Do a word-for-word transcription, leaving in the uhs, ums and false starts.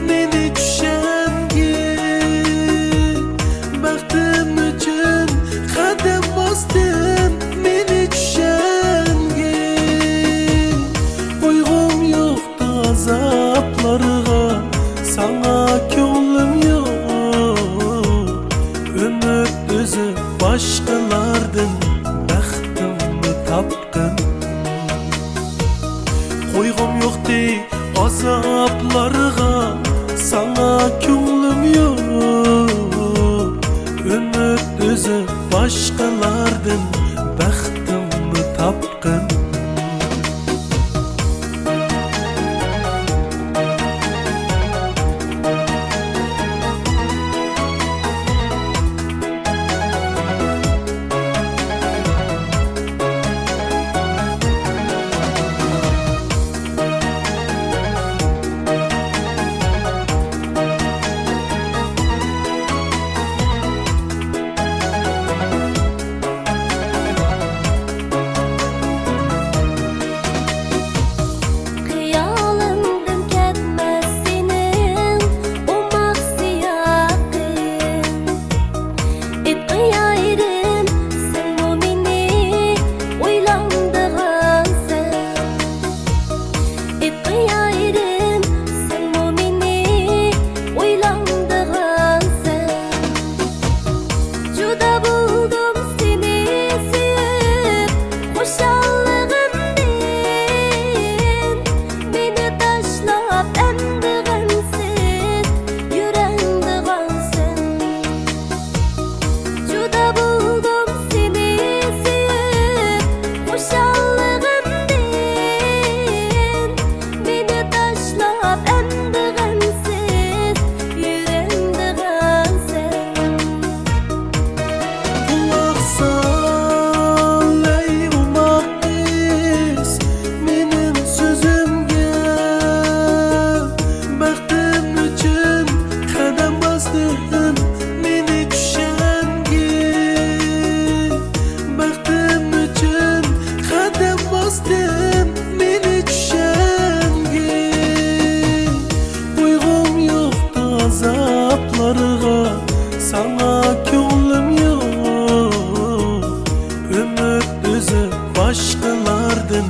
مېنى چۈشەنگىن، بەختىم ئۈچۈن قەدەم باستىم، مېنى چۈشەنگىن. قويغۇم يوق ئازابلارغا، ساڭا كۆڭلۈم يوق. ئۈمىد ئۈزۈپ باشقىلاردىن، بەختىمنى تاپقىن. قويغۇم يوقتى ئازابلارغا، ساڭا كۆڭلۈم يوق. ئۈمىد ئۈزۈپ باشقىلاردىن، بەختىمنى تاپقىن. خىيالىمدىن كەتمەس سېنىڭ ئوماق سىياقىڭ. ئېيتقىن يارىم، سەنمۇ مېنى ئويلاڭدىغانسەن. ئېيتقىن يارىم، سەنمۇ مېنى ئويلاڭدىغانسەن. جۇدا بولدۇم سېنى سۆيۈپ، خۇشاللىقىمدىن. مېنى تاشلاپ ئەمدى غەمسىز يۈرەڭدىغانسەن. جۇدا بولدۇم سېنى سۆيۈپ، خۇشاللىقىمدىن. مېنى تاشلاپ ئەمدى غەمسىز يۈرەڭدىغانسەن. قۇلاق سال، ئەي ئوماق قىز، مېنىڭ سۆزۈمگە. بەختىم ئۈچۈن قەدەم باستىم، مېنى چۈشەنگىن. بەختىم ئۈچۈن قەدەم باستىم، مېنى چۈشەنگىن. قويغۇم يوق ئازابلارغا، ساڭا كۆڭلۈم يوق. ئۈمىد ئۈزۈپ باشقىلاردىن،